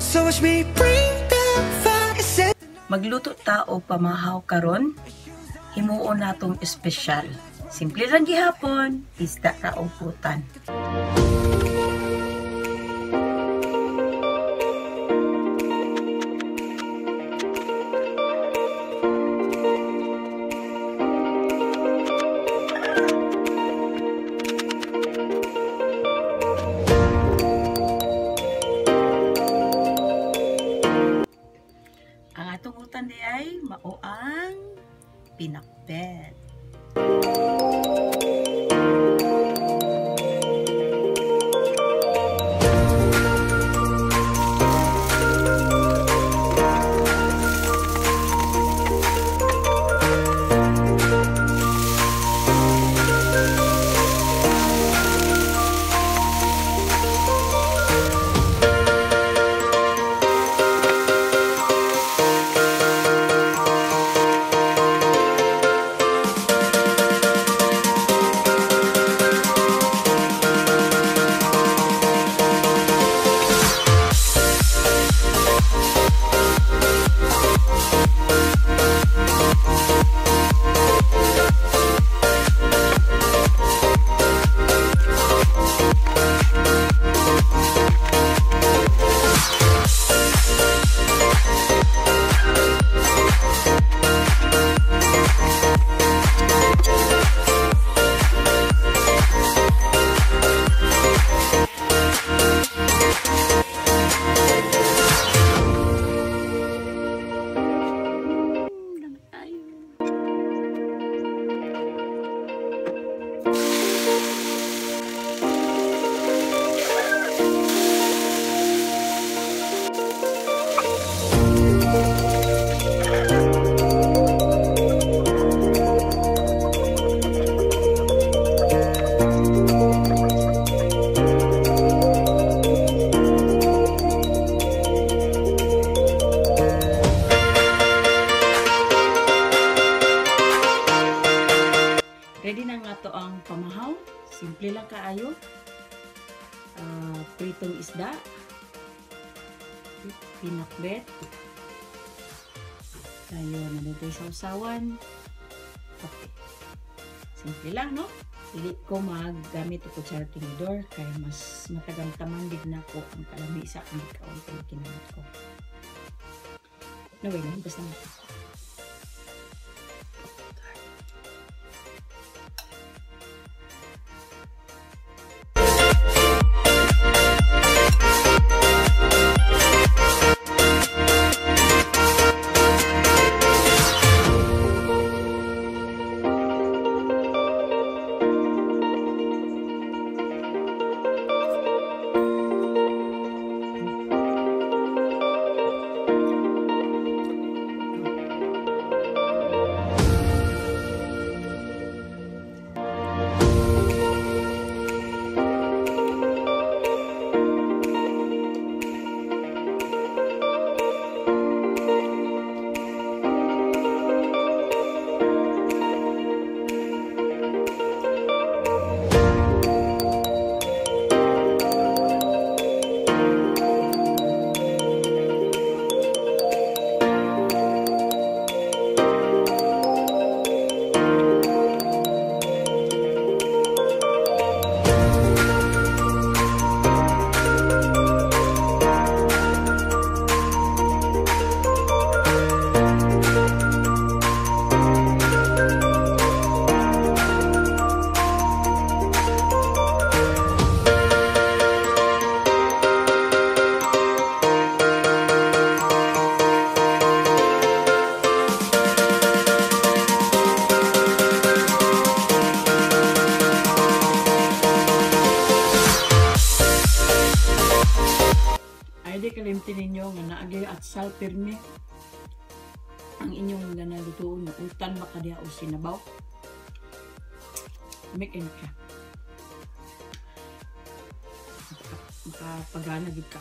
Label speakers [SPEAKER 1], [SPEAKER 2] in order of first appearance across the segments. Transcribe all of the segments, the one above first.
[SPEAKER 1] So watch me bring the fire. Set
[SPEAKER 2] Magluto ta og pamahaw karon, himuon natong espesyal. Simple lang gihapon, isda ra og utan. Ang atong utan di ay mao ang pinakbet. Ready na nga to ang pamahaw. Simple lang kaayo. Pritong isda, pinakbet, tayo na dito sausawan. Okay. Simple lang, no? Dili ko maggamit og kutsara, tinidor, kay mas matagamtaman gid na ko ang kalami sa akong gikaon kay kinamot ko. No, wait, nahigas na. Kalimtin ninyo nga naagay at sal pirmi ang inyong ganalutoon, utan makadiha o sinabaw. Make it ka. Makapagana gid ka.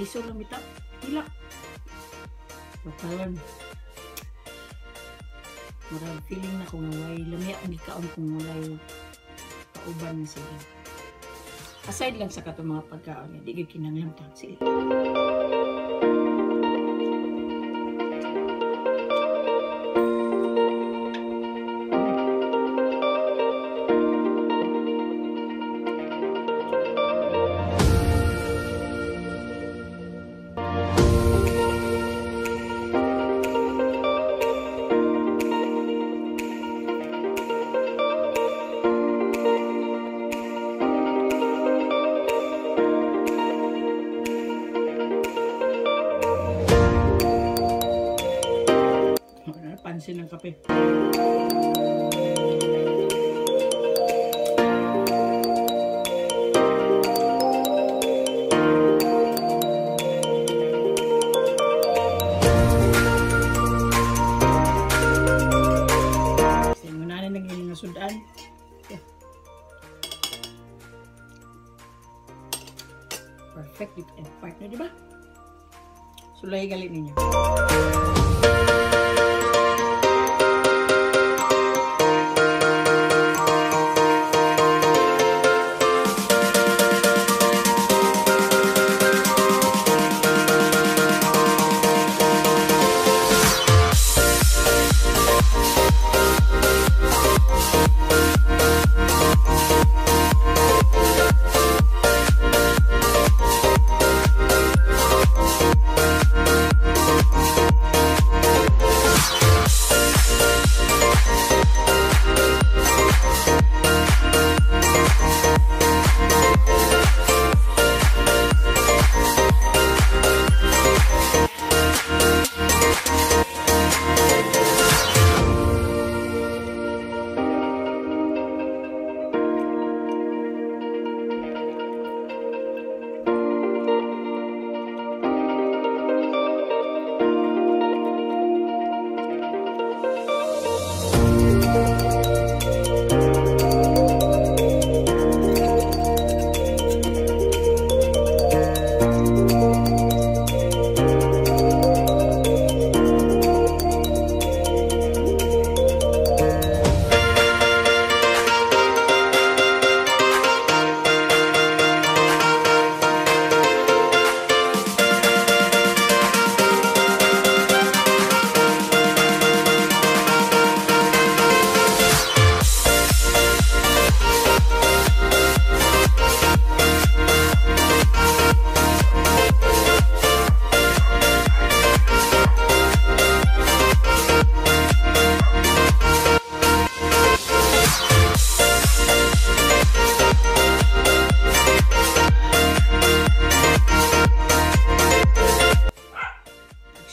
[SPEAKER 2] Liso lang bitaw. Hilak. So karon murag feeling na ko nga way lami akong gikaon kung walay kauban nga sili. Aside lang sa katong mga pagkaon, di gyud kinahanglan tag sili. Pansin ng kape. Kasi muna na naging mga sudan. Yeah. Perfect dito and partner, di ba? Sulay galit ninyo.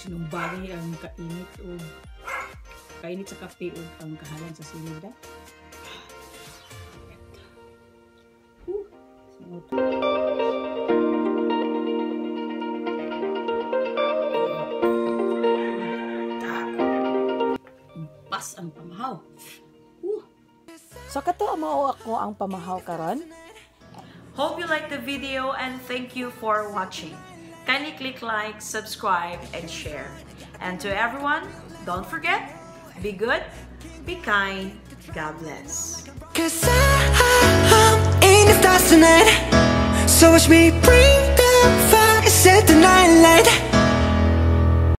[SPEAKER 2] Sinumbagay ang kainit o kainit sa kape o ang kahalan sa silid. Pas ang pamahaw.
[SPEAKER 3] So kato mao ako ang pamahaw karon.
[SPEAKER 4] Hope you liked the video and thank you for watching. Kindly click like, subscribe, and share. And to everyone, don't forget, be good, be kind, God bless.
[SPEAKER 1] 'Cause I'm in the stars tonight. So watch me bring the fire, set the